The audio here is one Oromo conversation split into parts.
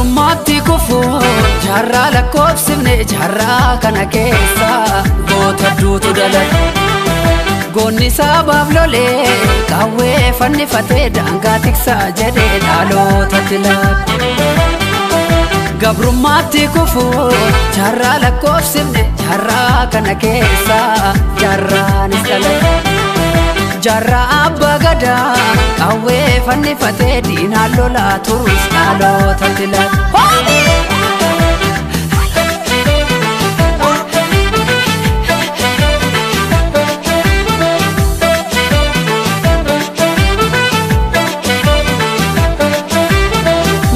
Gabrummaatti kufuu jaarraa lakkoofsifne jaarraa kana keessa goota duutu dalage. Goonni sabaaf lolee qawwee fannifatee daangaa tiksaa jedhee dhalootatti laate. Gabrummaatti kufuu jaarraa lakkoofsifne jaarraa kana keessa jaarraanis dalage. Jaarraa abbaa gadaa qawwee fannifatee diinaan lolaa turus dhalootatti laate.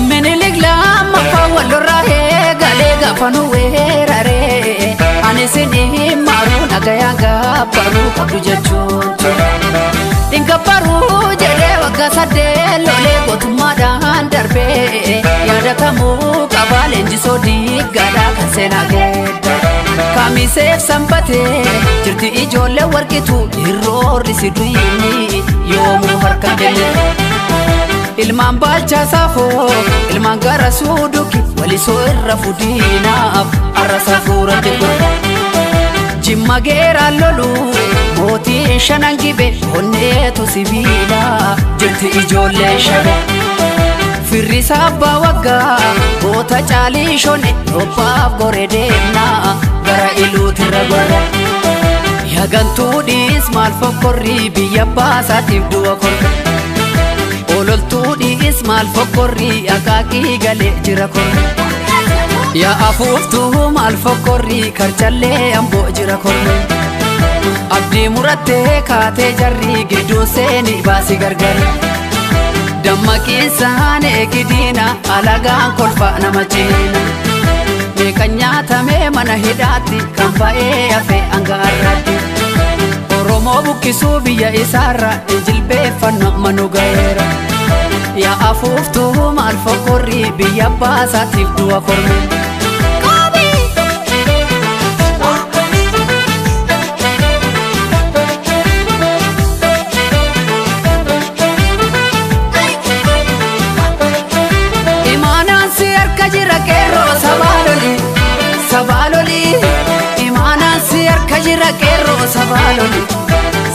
Minilik lammaffaa wal lolaa eegalee gaafa nu weeraree ani isin maruu nagayaan gabbaruu qabdu jechuun ture. Ingabbaruu jedhee waggaa 8 lolee gootummaadhaan darbee yaadatamuu qaba leenjisoo diiggaadhaa kan seenaa geedda. Kamiseef sanbatee jirti ijoollee warqitu irroorri si duyini yoomuu harka kenne. Ilmaan baalchaa saafoo ilmaan gara suuduki walisoo irra fudiinaaf arra safuuratti godhe. Jimma geeraan lolu mootiin shanan gibe onneetu sibiila jirti ijoolleen shabe. Firri abbaa waggaa goota caalii shone dhophaaf gore deemnaa gara iluutirra gorre. Yagantuudhis maal fokkorrii biyya baasaatiif du'a korre. Ololtuudhis maal fokkorrii akaakii galee jira korre. Yaa afuuftuu maal fokkorrii karchallee amboo jira korre. Abdii murattee kaatee jarri gidduu seeni baasi gargar. Dammaqiinsaan eegidiina alagaan kolfa nama ciina. Meeqa nyaatamee mana hidhaatti kan ba'ee hafe hanga har'aatti. Oromoo buqqisuu biyya isaarra injilbeeffannoo manu ga'eera. Yaa afuuftuu maal fokkorrii biyya baasaatiif du'a korme. Imaanaan si harka jira qeerroo sabaa loli sabaa loli. Imaanaan si harka jira qeerroo sabaa loli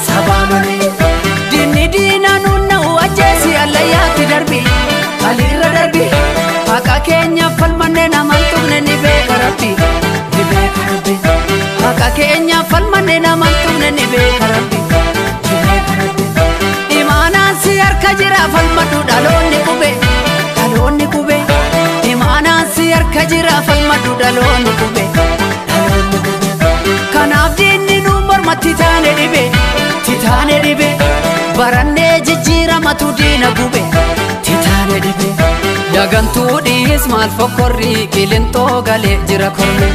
sabaa loli. Diinni diinaa nunna'u ajjeesi allayyaatti darbi alirra darbi. Haqa keenya falmanne naman tuqne ni beeka rabbi ni beeka rabbi. Haqa keenya falmanne naman tuqne ni beeka rabbi ni beeka rabbi. Imaanaan si harka jira falmadhu dhaloonni qube dhaloonni qube. Imaanaan si harka jira falmadhu dhaloonni qube dhaloonni qube. Kanaaf diinni nu mormatti taane dhibe titaane dhibe. Barannee jijjiiramatu diina gube titaane dhibe. Yagantuudhis maal fokkorrii qilintoo galee jira korme.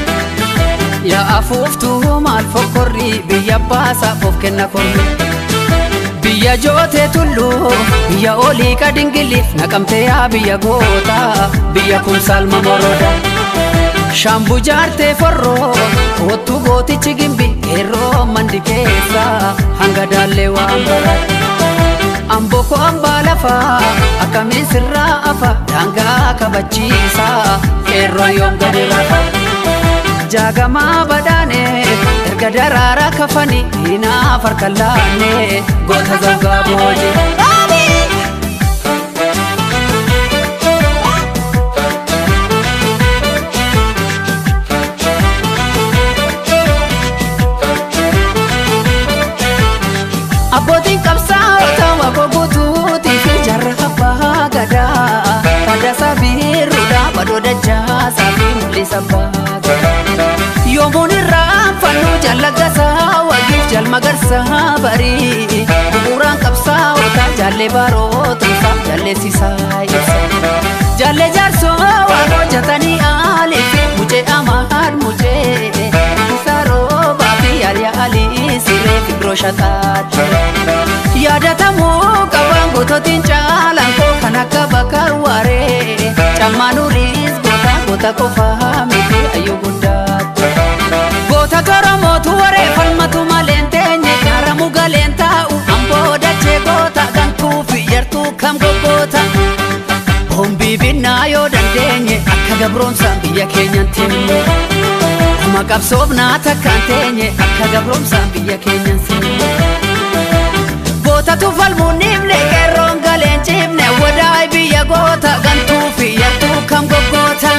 Yaa afuuftuu maal fokkorrii biyya baasaaf of kenna korme. Biyya jootee tulluu biyya olii qadingiliif naqamtee yaa biyya gootaa biyya kumsaalma moroda. Shaambuu jaartee forroo kottu gootichi gimbi qeerroo mandi keessa hanga daallee waan baraate. Amboo koo hambaa lafaa akkamiin sirraa afa daangaa kabachiisa qeerroo yoom gadi rafa. Jaagamaa badhaane erga daraaraa kafanii diinaaf harka laanne goota zangaa booji. Abbootiin qabsaa'ota waaqoo guutuutii fi jaarraa abbaa gadaa. Taddasaa Birruudhaa badoo dachaasaa fi mul'isa baata. Yoomuun irraa fannoo jallagasaa wagiif jalmagarsaa barii. Bu'uuraan qabsaa'ota jaallee barootumsaa jalleessisaa ibsa. Jaallee jaarsoo waaqoo jatanii aalii fi mucee amaad mucee. Saroobaa fi yaaliyaa alii siree fi biroo shataatti. Yaadatamuu qabaan gootootiin caalaan koo kan akka bakar waaree. Cammaan uriis goota goota qofaa miti ayyuu guddaatti. Goota Oromootu waree falmatu malee teenye kaaramu galeen taa'u amboo dachee goota gantuu fi yartuu kam goggoota. Boombii binnaa yoo dandeenye gabroomsaan biyya keenyan teenye. Oma qabsoofnaa takkaan teenye akka gabroomsaan biyya keenyan seenye. Gootatu falmuun dhiifne, qeerroon galeen ciifne, wadaay biyya goota, gantuu fi yartuu kam goggoota.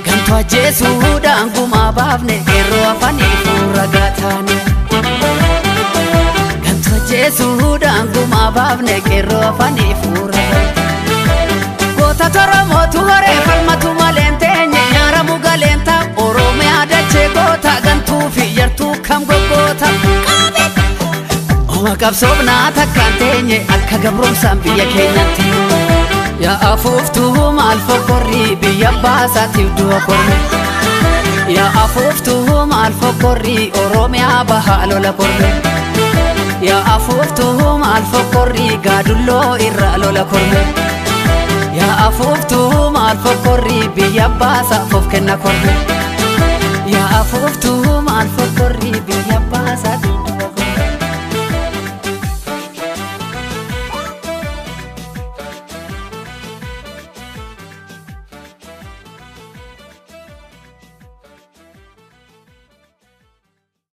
Gantuu ajjeesuudhaan gumaa baafne, qeerroo afanii fuura gaataane. Gantuu ajjeesuudhaan gumaa baafne, qeerroo afanii fuura gaataane. Goota Oromootu horee falmatu maleen teenye, nyaaramu galeen ta'a, Oromiyaa dachee goota, gantuu fi yartuu kam goggoota. Oma qabsoofnaa takkaan teenye akka gabroomsaan biyya keenyatti. Yaa afuuftuu maal fokkorrii biyya baasaatiif du'a korme. Yaa afuuftuu maal fokkorrii Oromiyaa bahaa lola korme. Yaa afuuftuu maal fokkorrii gaadulloo irraa lola korme. Yaa afuuftuu maal fokkorrii biyya baasaaf of kenna korme. Yaa afuuftuu maal fokkorrii biyya baasaatiif du'a korme.